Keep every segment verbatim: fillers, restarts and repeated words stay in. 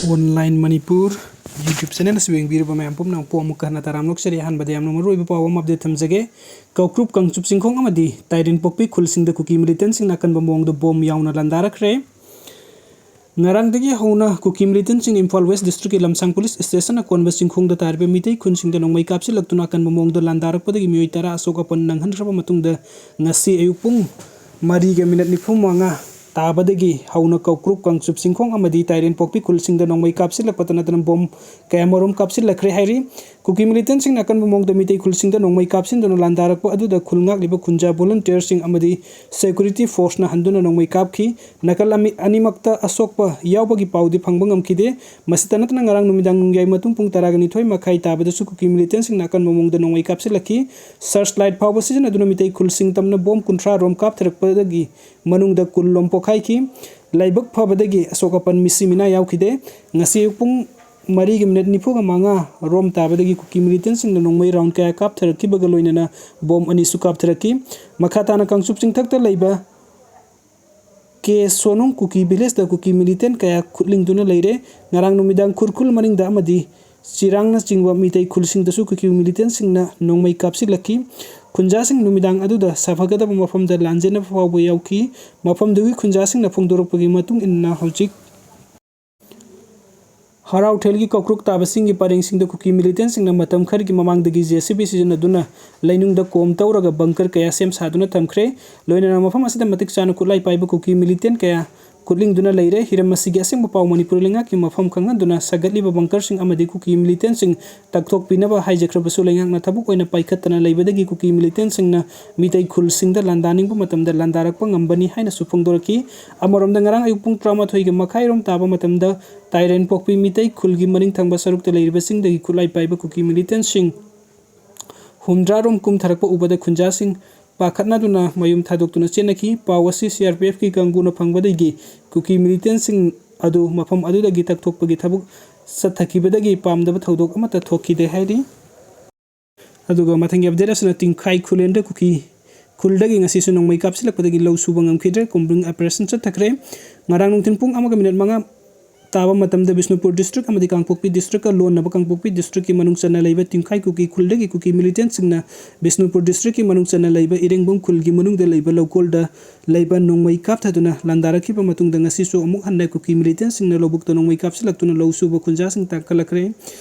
Online Manipur YouTube channel ꯑꯁꯤ ꯌꯦꯡꯕꯤꯔꯤꯕ ꯃꯌꯥꯝ ꯄꯨꯝꯅꯃꯛꯄꯨ ꯑꯃꯨꯛꯀ ꯍꯟꯅ ꯇꯔꯥꯝꯅ ꯑꯣꯛꯆꯔꯤ꯫ ꯑꯍꯥꯟꯕꯗ ꯌꯥꯝꯅ ꯃꯔꯨꯑꯣꯏꯕ ꯄꯥꯎ ꯑꯃ update ꯊꯝꯖꯒꯦ꯫ ꯀꯧꯀ꯭ꯔꯨꯞ, ꯀꯥꯡꯆꯨꯞ ꯆꯤꯡꯈꯣꯡ ꯑꯃꯗꯤ ꯇꯥꯏꯔꯦꯟꯄꯣꯛꯄꯤ ꯈꯨꯜꯁꯤꯡꯗ ꯀꯨꯀꯤ militantꯁꯤꯡꯅ ꯑꯀꯟꯕ ꯃꯑꯣꯡꯗ ꯕꯣꯝ ꯌꯥꯎꯅ ꯂꯥꯟꯗꯥꯔꯛꯈ꯭ꯔꯦ꯫ ꯉꯔꯥꯡꯗꯒꯤ ꯍꯧꯅ ꯀꯨꯀꯤ militantꯁꯤꯡꯅ ꯏꯝꯐꯥꯜ West Districtꯀꯤ ꯂꯝꯁꯥꯡ police station ꯑꯀꯣꯟꯕ ꯆꯤꯡꯈꯣꯡꯗ ꯇꯥꯔꯤꯕ ꯃꯤꯇꯩ ꯈꯨꯟꯁꯤꯡꯗ ꯅꯣꯡꯃꯩ ꯀꯥꯞꯁꯤꯜꯂꯛꯇꯨꯅ ꯑꯀꯟꯕ ꯃꯑꯣꯡꯗ ꯂꯥꯟꯗꯥꯔꯛꯄꯗꯒꯤ ꯃꯤꯑꯣꯏ ꯇꯔꯥ ꯑꯁꯣꯛ ꯑꯄꯟ ꯅꯪꯍꯟꯈ꯭ꯔꯕ ꯃꯇꯨꯡꯗ, ꯉꯁꯤ ꯑꯌꯨꯛ ꯄꯨꯡ ꯃꯔꯤꯒ minute ꯅꯤꯐꯨ ꯃꯉꯥ ꯇꯥꯕꯗꯒꯤ ꯍꯧꯅ ꯀꯧꯀ꯭ꯔꯨꯞ, ꯀꯥꯡꯆꯨꯞ ꯆꯤꯡꯈꯣꯡ ꯑꯃꯗꯤ ꯇꯥꯏꯔꯦꯟꯄꯣꯛꯄꯤ ꯈꯨꯜꯁꯤꯡꯗ ꯅꯣꯡꯃꯩ ꯀꯥꯞꯁꯤꯜꯂꯛꯄꯇ ꯅꯠꯇꯅ ꯕꯣꯝ ꯀꯌꯥꯃꯔꯨꯝ ꯀꯥꯞꯁꯤꯜꯂꯛꯈ꯭ꯔꯦ ꯍꯥꯏꯔꯤ꯫ ꯀꯨꯀꯤ militantꯁꯤꯡꯅ ꯑꯀꯟꯕ ꯃꯑꯣꯡꯗ ꯃꯤꯇꯩ ꯈꯨꯜꯁꯤꯡꯗ ꯅꯣꯡꯃꯩ ꯀꯥꯞꯁꯤꯟꯗꯨꯅ ꯂꯥꯟꯗꯥꯔꯛꯄ ꯑꯗꯨꯗ ꯈꯨꯜ ꯉꯥꯛꯂꯤꯕ ꯈꯨꯟꯖꯥ volunteerꯁꯤꯡ ꯑꯃꯗꯤ security forceꯅ ꯍꯟꯗꯨꯅ ꯅꯣꯡꯃꯩ ꯀꯥꯞꯈꯤ꯫ ꯅꯥꯀꯜ ꯑꯃꯤ-, ꯑꯅꯤꯃꯛꯇ ꯑꯁꯣꯛꯄ ꯌꯥꯎꯕꯒꯤ ꯄꯥꯎꯗꯤ ꯐꯪꯕ ꯉꯝꯈꯤꯗꯦ꯫ ꯃꯁꯤꯇ ꯅꯠꯇꯅ ꯉꯔꯥꯡ ꯅꯨꯃꯤꯗꯥꯡ ꯅꯣꯡꯌꯥꯏ ꯃꯇꯨꯡ ꯄꯨꯡ ꯇꯔꯥꯒ ꯅꯤꯊꯣꯏ ꯃꯈꯥꯏ ꯇꯥꯕꯗꯁꯨ ꯀꯨꯀꯤ militantꯁꯤꯡꯅ ꯑꯀꯟꯕ ꯃꯑꯣꯡꯗ ꯅꯣꯡꯃꯩ ꯀꯥꯞꯁꯤꯜꯂꯛꯈꯤ꯫ Searchlight ꯐꯥꯎꯕ ꯁꯤꯖꯤꯟꯅꯗꯨꯅ ꯃꯤꯇꯩ ꯈꯨꯜꯁꯤꯡ ꯇꯝꯅ ꯕꯣꯝ ꯀꯨꯟꯊ꯭ꯔꯥ ꯔꯣꯝ ꯀꯥꯞꯊꯔꯛꯄꯗꯒꯤ ꯃꯅꯨꯡꯗ ꯀꯨꯟ ꯂꯣꯝ ꯄꯣꯈꯥꯏꯈꯤ꯫ ꯂꯥꯏꯕꯛ ꯐꯕꯗꯒꯤ ꯑꯁꯣꯛ ꯑꯄꯟ ꯃꯤꯁꯤ ꯃꯤꯅꯥ ꯌꯥꯎꯈꯤꯗꯦ꯫ ꯉꯁꯤ ꯑꯌꯨꯛ ꯄꯨꯡ ꯃꯔꯤꯒꯤ minute ꯅꯤꯐꯨꯒ ꯃꯉꯥ ꯔꯣꯝ ꯇꯥꯕꯗꯒꯤ ꯀꯨꯀꯤ militantꯁꯤꯡꯅ ꯅꯣꯡꯃꯩ round ꯀꯌꯥ ꯀꯥꯞꯊꯔꯛꯈꯤꯕꯒ ꯂꯣꯏꯅꯅ ꯕꯣꯝ ꯑꯅꯤꯁꯨ ꯀꯥꯞꯊꯔꯛꯈꯤ꯫ ꯃꯈꯥ ꯇꯥꯅ ꯀꯥꯡꯆꯨꯞ ꯆꯤꯡꯊꯛꯇ ꯂꯩꯕ ꯀꯦ ꯁꯣꯅꯨꯡ ꯀꯨꯀꯤ villageꯇ ꯀꯨꯀꯤ militant ꯀꯌꯥ ꯈꯨꯠꯂꯤꯡꯗꯨꯅ ꯂꯩꯔꯦ꯫ ꯉꯔꯥꯡ ꯅꯨꯃꯤꯗꯥꯡ ꯈꯨꯔꯈꯨꯜ ꯃꯅꯤꯡꯗ ꯑꯃꯗꯤ ꯆꯤꯔꯥꯡꯅꯆꯤꯡꯕ ꯃꯤꯇꯩ ꯈꯨꯜꯁꯤꯡꯗꯁꯨ ꯀꯨꯀꯤ militantꯁꯤꯡꯅ ꯅꯣꯡꯃꯩ ꯀꯥꯞꯁꯤꯜꯂꯛꯈꯤ꯫ ꯈꯨꯟꯖꯥꯁꯤꯡ ꯅꯨꯃꯤꯗꯥꯡ ꯑꯗꯨꯗ ꯁꯥꯐꯒꯗꯕ ꯃꯐꯝꯗ ꯂꯥꯟꯖꯦꯟꯅꯕ ꯐꯥꯎꯕ ꯌꯥꯎꯈꯤ꯫ ꯃꯐꯝꯗꯨꯒꯤ ꯈꯨꯟꯖꯥꯁꯤꯡꯅ ꯐꯣꯡꯗꯣꯔꯛꯄꯒꯤ ꯃꯇꯨꯡ ꯏꯟꯅ ꯍꯧꯖꯤꯛ ꯍꯔꯥꯎꯊꯦꯜꯒꯤ ꯀꯧꯀ꯭ꯔꯨꯛ ꯇꯥꯕꯁꯤꯡꯒꯤ ꯄꯔꯦꯡꯁꯤꯡꯗ ꯀꯨꯀꯤ militantꯁꯤꯡꯅ ꯃꯇꯝ ꯈꯔꯒꯤ ꯃꯃꯥꯡꯗꯒꯤ JCB ꯁꯤꯖꯤꯟꯅꯗꯨꯅ ꯂꯩꯅꯨꯡꯗ ꯀꯣꯝ ꯇꯧꯔꯒ bunker ꯀꯌꯥ ꯁꯦꯝ ꯁꯥꯗꯨꯅ ꯊꯝꯈ꯭ꯔꯦ꯫ ꯂꯣꯏꯅꯅ ꯃꯐꯝ ꯑꯁꯤꯗ ꯃꯇꯤꯛ ꯆꯥꯅ ꯈꯨꯠꯂꯥꯏ ꯄꯥꯏꯕ ꯀꯨꯀꯤ militant ꯀꯌꯥ ꯈꯨꯠꯂꯤꯡꯗꯨꯅ ꯂꯩꯔꯦ꯫ ꯍꯤꯔꯝ ꯑꯁꯤꯒꯤ ꯑꯁꯦꯡꯕ ꯄꯥꯎ ꯃꯅꯤꯄꯨꯔ ꯂꯩꯉꯥꯛꯀꯤ ꯃꯐꯝ ꯈꯪꯍꯟꯗꯨꯅ ꯁꯥꯒꯠꯂꯤꯕ bunkerꯁꯤꯡ ꯑꯃꯗꯤ ꯀꯨꯀꯤ militantꯁꯤꯡ ꯇꯛꯊꯣꯛꯄꯤꯅꯕ ꯍꯥꯏꯖꯈ꯭ꯔꯕꯁꯨ, ꯂꯩꯉꯥꯛꯅ ꯊꯕꯛ ꯑꯣꯏꯅ ꯄꯥꯏꯈꯠꯇꯅ ꯂꯩꯕꯗꯒꯤ ꯀꯨꯀꯤ militantꯁꯤꯡꯅ ꯃꯤꯇꯩ ꯈꯨꯜꯁꯤꯡꯗ ꯂꯥꯟꯗꯥꯅꯤꯡꯕ ꯃꯇꯝꯗ ꯂꯥꯟꯗꯥꯔꯛꯄ ꯉꯝꯕꯅꯤ ꯍꯥꯏꯅꯁꯨ ꯐꯣꯡꯗꯣꯔꯛꯈꯤ꯫ ꯑꯃꯔꯣꯝꯗ, ꯉꯔꯥꯡ ꯑꯌꯨꯛ ꯄꯨꯡ ꯇꯔꯥꯃꯥꯊꯣꯏꯒ ꯃꯈꯥꯏꯔꯣꯝ ꯇꯥꯕ ꯃꯇꯝꯗ ꯇꯥꯏꯔꯦꯟꯄꯣꯛꯄꯤ ꯃꯤꯇꯩ ꯈꯨꯜꯒꯤ ꯃꯅꯤꯡ ꯊꯪꯕ ꯁꯔꯨꯛꯇ ꯂꯩꯔꯤꯕꯁꯤꯡꯗꯒꯤ ꯈꯨꯠꯂꯥꯏ ꯄꯥꯏꯕ ꯀꯨꯀꯤ militantꯁꯤꯡ ꯍꯨꯝꯗ꯭ꯔꯥ ꯔꯣꯝ ꯀꯨꯝꯊꯔꯛꯄ ꯎꯕꯗ ꯈꯨꯟꯖꯥꯁꯤꯡ ꯄꯥꯈꯠꯅꯗꯨꯅ ꯃꯌꯨꯝ ꯊꯥꯗꯣꯛꯇꯨꯅ ꯆꯦꯟꯅꯈꯤ꯫ ꯄꯥꯎ ꯑꯁꯤ CRPFꯀꯤ ꯀꯥꯡꯕꯨꯅ ꯐꯪꯕꯗꯒꯤ ꯀꯨꯀꯤ militantꯁꯤꯡ ꯑꯗꯨ ꯃꯐꯝ ꯑꯗꯨꯗꯒꯤ ꯇꯛꯊꯣꯛꯄꯒꯤ ꯊꯕꯛ ꯆꯠꯊꯈꯤꯕꯗꯒꯤ ꯄꯥꯝꯗꯕ ꯊꯧꯗꯣꯛ ꯑꯃꯠꯇ ꯊꯣꯛꯈꯤꯗꯦ ꯍꯥꯏꯔꯤ꯫ ꯑꯗꯨꯒ ꯃꯊꯪꯒꯤ update ꯑꯁꯤꯅ ꯇꯤꯡꯈꯥꯏ ꯈꯨꯂꯦꯟꯗ ꯀꯨꯀꯤ ꯈꯨꯜꯗꯒꯤ ꯉꯁꯤꯁꯨ ꯅꯣꯡꯃꯩ ꯀꯥꯞꯁꯤꯜꯂꯛꯄꯗꯒꯤ ꯂꯧ ꯁꯨꯕ ꯉꯝꯈꯤꯗ꯭ꯔꯦ꯫ Combing operation ꯆꯠꯊꯈ꯭ꯔꯦ꯫ ꯉꯔꯥꯡ ꯅꯨꯡꯊꯤꯜ ꯄꯨꯡ ꯑꯃꯒ minute ꯃꯉꯥ ꯇꯥꯕ ꯃꯇꯝꯗ ꯕꯤꯁꯅꯨꯄꯨꯔ district ꯑꯃꯗꯤ ꯀꯥꯡꯄꯣꯛꯄꯤ districtꯀ ꯂꯣꯟꯅꯕ ꯀꯥꯡꯄꯣꯛꯄꯤ districtꯀꯤ ꯃꯅꯨꯡ ꯆꯟꯅ ꯂꯩꯕ ꯇꯤꯡꯈꯥꯏ ꯀꯨꯀꯤ ꯈꯨꯜꯗꯒꯤ ꯀꯨꯀꯤ militantꯁꯤꯡꯅ ꯕꯤꯁꯅꯨꯄꯨꯔ districtꯀꯤ ꯃꯅꯨꯡ ꯆꯟꯅ ꯂꯩꯕ ꯏꯔꯦꯡꯕꯝ ꯈꯨꯜꯒꯤ ꯃꯅꯨꯡꯗ ꯂꯩꯕ ꯂꯧꯀꯣꯜꯗ ꯂꯩꯕ ꯅꯣꯡꯃꯩ ꯀꯥꯞꯊꯗꯨꯅ ꯂꯥꯟꯗꯥꯔꯛꯈꯤꯕ ꯃꯇꯨꯡꯗ ꯉꯁꯤꯁꯨ ꯑꯃꯨꯛ ꯍꯟꯅ ꯀꯨꯀꯤ militantꯁꯤꯡꯅ ꯂꯧꯕꯨꯛꯇ ꯅꯣꯡꯃꯩ ꯀꯥꯞꯁꯤꯜꯂꯛꯇꯨꯅ ꯂꯧ ꯁꯨꯕ ꯈꯨꯟꯖꯥꯁꯤꯡ ꯇꯥꯡꯈꯠꯂꯛꯈ꯭ꯔꯦ꯫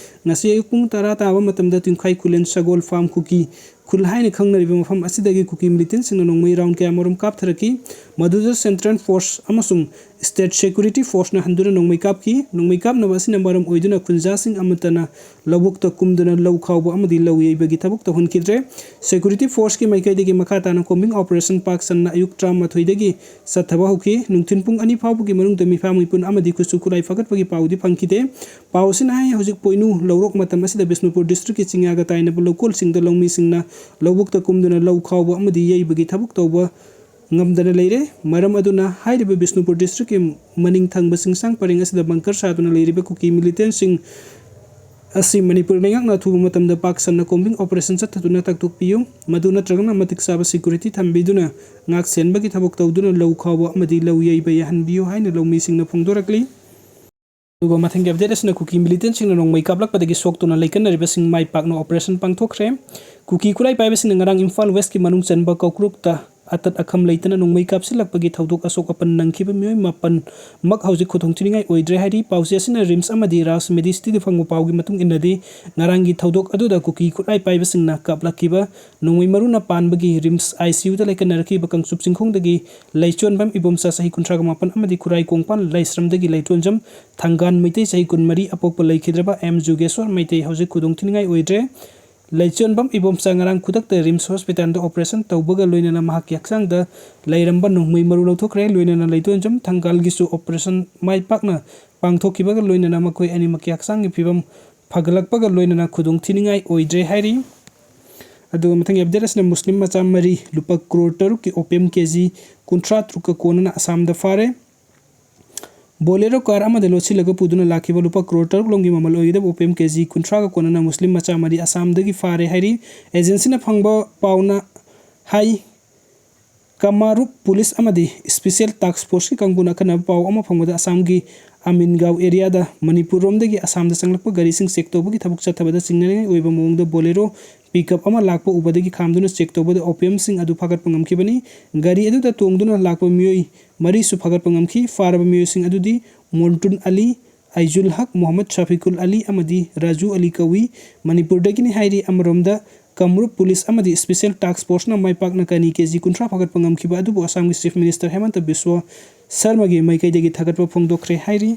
ꯉꯁꯤ ꯑꯌꯨꯛ ꯄꯨꯡ ꯇꯔꯥ ꯇꯥꯕ ꯃꯇꯝꯗ ꯇꯤꯡꯈꯥꯏ ꯈꯨꯂꯦꯟ ꯁꯒꯣꯜ farm ꯀꯨꯀꯤ ꯈꯨꯜ ꯍꯥꯏꯅ ꯈꯪꯅꯔꯤꯕ ꯃꯐꯝ ꯑꯁꯤꯗꯒꯤ ꯀꯨꯀꯤ militantꯁꯤꯡꯅ ꯅꯣꯡꯃꯩ round ꯀꯌꯥꯃꯔꯨꯝ ꯀꯥꯞꯊꯔꯛꯈꯤ꯫ ꯃꯗꯨꯗ central force ꯑꯃꯁꯨꯡ state security forceꯅ ꯍꯟꯗꯨꯅ ꯅꯣꯡꯃꯩ ꯀꯥꯞꯈꯤ꯫ ꯅꯣꯡꯃꯩ ꯀꯥꯞꯅꯕ ꯑꯁꯤꯅ ꯃꯔꯝ ꯑꯣꯏꯗꯨꯅ ꯈꯨꯟꯖꯥꯁꯤꯡ ꯑꯃꯠꯇꯅ ꯂꯧꯕꯨꯛꯇ ꯀꯨꯝꯗꯨꯅ ꯂꯧ ꯈꯥꯎꯕ ꯑꯃꯗꯤ ꯂꯧ ꯌꯩꯕꯒꯤ ꯊꯕꯛ ꯇꯧꯍꯟꯈꯤꯗ꯭ꯔꯦ꯫ Security forceꯀꯤ ꯃꯥꯏꯀꯩꯗꯒꯤ ꯃꯈꯥ ꯇꯥꯅ combing operation ꯄꯥꯛ ꯁꯟꯅ ꯑꯌꯨꯛ ꯇꯔꯥꯃꯥꯊꯣꯏꯗꯒꯤ ꯆꯠꯊꯕ ꯍꯧꯈꯤ꯫ ꯅꯨꯡꯊꯤꯜ ꯄꯨꯡ ꯑꯅꯤ ꯐꯥꯎꯕꯒꯤ ꯃꯅꯨꯡꯗ ꯃꯤꯐꯥ ꯃꯤꯄꯨꯟ ꯑꯃꯗꯤ ꯈꯨꯠꯁꯨ ꯈꯨꯠꯂꯥꯏ ꯐꯒꯠꯄꯒꯤ ꯄꯥꯎꯗꯤ ꯐꯪꯈꯤꯗꯦ꯫ ꯄꯥꯎ ꯑꯁꯤꯅ ꯍꯥꯏ, ꯍꯧꯖꯤꯛ ꯄꯣꯏꯅꯨ ꯂꯧꯔꯣꯛ ꯃꯇꯝ ꯑꯁꯤꯗ ꯕꯤꯁꯅꯨꯄꯨꯔ districtꯀꯤ ꯆꯤꯡꯌꯥꯒ ꯇꯥꯏꯅꯕ ꯂꯧꯀꯣꯜꯁꯤꯡꯗ ꯂꯧꯃꯤꯁꯤꯡꯅ ꯂꯧꯕꯨꯛꯇ ꯀꯨꯝꯗꯨꯅ ꯂꯧ ꯈꯥꯎꯕ ꯑꯃꯗꯤ ꯌꯩꯕꯒꯤ ꯊꯕꯛ ꯇꯧꯕ ꯉꯝꯗꯅ ꯂꯩꯔꯦ꯫ ꯃꯔꯝ ꯑꯗꯨꯅ ꯍꯥꯏꯔꯤꯕ ꯕꯤꯁꯅꯨꯄꯨꯔ districtꯀꯤ ꯃꯅꯤꯡ ꯊꯪꯕ ꯆꯤꯡꯁꯥꯡ ꯄꯔꯦꯡ ꯑꯁꯤꯗ bunker ꯁꯥꯗꯨꯅ ꯂꯩꯔꯤꯕ ꯀꯨꯀꯤ militantꯁꯤꯡ ꯑꯁꯤ ꯃꯅꯤꯄꯨꯔ ꯂꯩꯉꯥꯛꯅ ꯑꯊꯨꯕ ꯃꯇꯝꯗ ꯄꯥꯛ ꯁꯟꯅ combing operation ꯆꯠꯊꯗꯨꯅ ꯇꯥꯛꯊꯣꯛꯄꯤꯌꯨ꯫ ꯃꯗꯨ ꯅꯠꯇ꯭ꯔꯒꯅ ꯃꯇꯤꯛ ꯆꯥꯕ security ꯊꯝꯕꯤꯗꯨꯅ ꯉꯥꯛ ꯁꯦꯟꯕꯒꯤ ꯊꯕꯛ ꯇꯧꯗꯨꯅ ꯂꯧ ꯈꯥꯎꯕ ꯑꯃꯗꯤ ꯂꯧ ꯌꯩꯕ ꯌꯥꯍꯟꯕꯤꯌꯨ ꯍꯥꯏꯅ ꯂꯧꯃꯤꯁꯤꯡꯅ ꯐꯣꯡꯗꯣꯔꯛꯂꯤ꯫ ꯑꯗꯨꯒ ꯃꯊꯪꯒꯤ update ꯑꯁꯤꯅ ꯀꯨꯀꯤ militantꯁꯤꯡꯅ ꯅꯣꯡꯃꯩ ꯀꯥꯞꯂꯛꯄꯗꯒꯤ ꯁꯣꯛꯇꯨꯅ ꯂꯩꯀꯟꯅꯔꯤꯕꯁꯤꯡ ꯃꯥꯏ ꯄꯥꯛꯅ operation ꯄꯥꯡꯊꯣꯛꯈ꯭ꯔꯦ꯫ ꯀꯨꯀꯤ ꯈꯨꯠꯂꯥꯏ ꯄꯥꯏꯕꯁꯤꯡꯅ ꯉꯔꯥꯡ ꯏꯝꯐꯥꯜ Westꯀꯤ ꯃꯅꯨꯡ ꯆꯟꯕ ꯀꯧꯀ꯭ꯔꯨꯛꯇ ꯑꯇꯠ ꯑꯈꯝ ꯂꯩꯇꯅ ꯅꯣꯡꯃꯩ ꯀꯥꯞꯁꯤꯜꯂꯛꯄꯒꯤ ꯊꯧꯗꯣꯛ ꯑꯁꯣꯛ ꯑꯄꯟ ꯅꯪꯈꯤꯕ ꯃꯤꯑꯣꯏ ꯃꯥꯄꯟꯃꯛ ꯍꯧꯖꯤꯛ ꯈꯨꯗꯣꯡ ꯊꯤꯅꯤꯡꯉꯥꯏ ꯑꯣꯏꯗ꯭ꯔꯦ ꯍꯥꯏꯔꯤ꯫ ꯄꯥꯎꯆꯦ ꯑꯁꯤꯅ RIMS ꯑꯃꯗꯤ Raj Medicityꯗ ꯐꯪꯕ ꯄꯥꯎꯒꯤ ꯃꯇꯨꯡ ꯏꯟꯅꯗꯤ, ꯉꯔꯥꯡꯒꯤ ꯊꯧꯗꯣꯛ ꯑꯗꯨꯗ ꯀꯨꯀꯤ ꯈꯨꯠꯂꯥꯏ ꯄꯥꯏꯕꯁꯤꯡꯅ ꯀꯥꯞꯂꯛꯈꯤꯕ ꯅꯣꯡꯃꯩ ꯃꯔꯨꯅ ꯄꯥꯟꯕꯒꯤ RIMS ICUꯗ ꯂꯩꯀꯟꯅꯔꯛꯈꯤꯕ ꯀꯥꯡꯆꯨꯞ ꯆꯤꯡꯈꯣꯡꯗꯒꯤ ꯂꯩꯆꯣꯟꯕꯝ ꯏꯕꯣꯝꯆꯥ ꯆꯍꯤ ꯀꯨꯟꯊ꯭ꯔꯥ ꯃꯥꯄꯟ ꯑꯃꯗꯤ ꯈꯨꯔꯥꯏ ꯀꯣꯡꯄꯥꯟ ꯂꯥꯏꯁ꯭ꯔꯝꯗꯒꯤ ꯂꯩꯇꯣꯟꯖꯝ ꯊꯪꯒꯥꯟ ꯃꯩꯇꯩ ꯆꯍꯤ ꯀꯨꯟꯃꯔꯤ ꯑꯄꯣꯛꯄ ꯂꯩꯈꯤꯗ꯭ꯔꯕ ꯑꯦꯝ ꯖꯨꯒꯦꯁꯣꯔ ꯃꯩꯇꯩ ꯍꯧꯖꯤꯛ ꯈꯨꯗꯣꯡ ꯊꯤꯅꯤꯡꯉꯥꯏ ꯑꯣꯏꯗ꯭ꯔꯦ꯫ ꯂꯩꯆꯣꯟꯕꯝ ꯏꯕꯣꯝꯆꯥ ꯉꯔꯥꯡ ꯈꯨꯗꯛꯇ RIMS hospitalꯗ operation ꯇꯧꯕꯒ ꯂꯣꯏꯅꯅ ꯃꯍꯥꯛꯀꯤ ꯍꯛꯆꯥꯡꯗ ꯂꯩꯔꯝꯕ ꯅꯣꯡꯃꯩ ꯃꯔꯨ ꯂꯧꯊꯣꯛꯈ꯭ꯔꯦ꯫ ꯂꯣꯏꯅꯅ ꯂꯩꯇꯣꯟꯖꯝ ꯊꯪꯒꯥꯜꯒꯤꯁꯨ operation ꯃꯥꯏ ꯄꯥꯛꯅ ꯄꯥꯡꯊꯣꯛꯈꯤꯕꯒ ꯂꯣꯏꯅꯅ ꯃꯈꯣꯏ ꯑꯅꯤꯃꯛꯀꯤ ꯍꯛꯆꯥꯡꯒꯤ ꯐꯤꯕꯝ ꯐꯒꯠꯂꯛꯄꯒ ꯂꯣꯏꯅꯅ ꯈꯨꯗꯣꯡ ꯊꯤꯅꯤꯡꯉꯥꯏ ꯑꯣꯏꯗ꯭ꯔꯦ ꯍꯥꯏꯔꯤ꯫ ꯑꯗꯨꯒ ꯃꯊꯪꯒꯤ update ꯑꯁꯤꯅ ꯃꯨꯁꯂꯤꯝ ꯃꯆꯥ ꯃꯔꯤ ꯂꯨꯄꯥ ꯀ꯭ꯔꯣꯔ ꯇꯔꯨꯛꯀꯤ opium KG ꯀꯨꯟꯊ꯭ꯔꯥ ꯇꯔꯨꯛꯀ ꯀꯣꯟꯅꯅ ꯑꯁꯥꯝꯗ ꯐꯥꯔꯦ꯫ Bolero car ꯑꯃꯗ ꯂꯣꯠꯁꯤꯜꯂꯒ ꯄꯨꯗꯨꯅ ꯂꯥꯛꯈꯤꯕ ꯂꯨꯄꯥ ꯀ꯭ꯔꯣꯔ ꯇꯔꯨꯛ ꯂꯣꯝꯒꯤ ꯃꯃꯜ ꯑꯣꯏꯒꯗꯕ opium KG ꯀꯨꯟꯊ꯭ꯔꯥꯒ ꯀꯣꯟꯅꯅ ꯃꯨꯁꯂꯤꯝ ꯃꯆꯥ ꯃꯔꯤ ꯑꯁꯥꯝꯗꯒꯤ ꯐꯥꯔꯦ ꯍꯥꯏꯔꯤ꯫ Agencyꯅ ꯐꯪꯕ ꯄꯥꯎꯅ ꯍꯥꯏ, ꯀꯃꯔꯨꯞ police ꯑꯃꯗꯤ special task forceꯀꯤ ꯀꯥꯡꯕꯨꯅ ꯑꯈꯟꯅꯕ ꯄꯥꯎ ꯑꯃ ꯐꯪꯕꯗ ꯑꯁꯥꯝꯒꯤ ꯑꯃꯤꯟꯒꯥꯎ ꯑꯦꯔꯤꯌꯥꯗ ꯃꯅꯤꯄꯨꯔ ꯔꯣꯝꯗꯒꯤ ꯑꯁꯥꯝꯗ ꯆꯪꯂꯛꯄ ꯒꯥꯔꯤꯁꯤꯡ ꯆꯦꯛ ꯇꯧꯕꯒꯤ ꯊꯕꯛ ꯆꯠꯊꯕꯗ ꯆꯤꯡꯅꯅꯤꯡꯉꯥꯏ ꯑꯣꯏꯕ ꯃꯑꯣꯡꯗ ꯕꯣꯂꯦꯔꯣ ꯄꯤꯛꯑꯞ ꯑꯃ ꯂꯥꯛꯄ ꯎꯕꯗꯒꯤ ꯈꯥꯝꯗꯨꯅ ꯆꯦꯛ ꯇꯧꯕꯗ ꯑꯣꯄꯤꯌꯝꯁꯤꯡ ꯑꯗꯨ ꯐꯥꯒꯠꯄ ꯉꯝꯈꯤꯕꯅꯤ꯫ ꯒꯥꯔꯤ ꯑꯗꯨꯗ ꯇꯣꯡꯗꯨꯅ ꯂꯥꯛꯄ ꯃꯤꯑꯣꯏ ꯃꯔꯤꯁꯨ ꯐꯥꯒꯠꯄ ꯉꯝꯈꯤ꯫ ꯐꯥꯔꯕ ꯃꯤꯑꯣꯏꯁꯤꯡ ꯑꯗꯨꯗꯤ ꯃꯣꯟꯇꯨꯟ ꯑꯂꯤ, ꯑꯥꯏꯖꯨꯜ ꯍꯛ, ꯃꯣꯍꯝꯃꯗ ꯁꯥꯐꯤꯀꯨꯜ ꯑꯂꯤ ꯑꯃꯗꯤ ꯔꯥꯖꯨ ꯑꯂꯤ ꯀꯧꯏ꯫ ꯃꯅꯤꯄꯨꯔꯗꯒꯤꯅꯤ ꯍꯥꯏꯔꯤ꯫ ꯑꯃꯔꯣꯝꯗ ꯀꯝꯔꯨꯞ ꯄꯨꯂꯤꯁ ꯑꯃꯗꯤ ꯁ꯭ꯄꯦꯁꯦꯜ ꯇꯥꯛꯁ ꯐꯣꯔꯁꯅ ꯃꯥꯏ ꯄꯥꯛꯅ ꯀꯅꯤ ꯀꯦ ꯖꯤ ꯀꯨꯟꯊ꯭ꯔꯥ ꯐꯥꯒꯠꯄ ꯉꯝꯈꯤꯕ ꯑꯗꯨꯕꯨ ꯑꯁꯥꯝꯒꯤ ꯆꯤꯐ ꯃꯤꯅꯤꯁꯇꯔ ꯍꯦꯃꯟꯇ ꯕꯤꯁ꯭ꯋ ꯁꯔꯃꯒꯤ ꯃꯥꯏꯀꯩꯗꯒꯤ ꯊꯥꯒꯠꯄ ꯐꯣꯡꯗꯣꯛꯈ꯭ꯔꯦ ꯍꯥꯏꯔꯤ꯫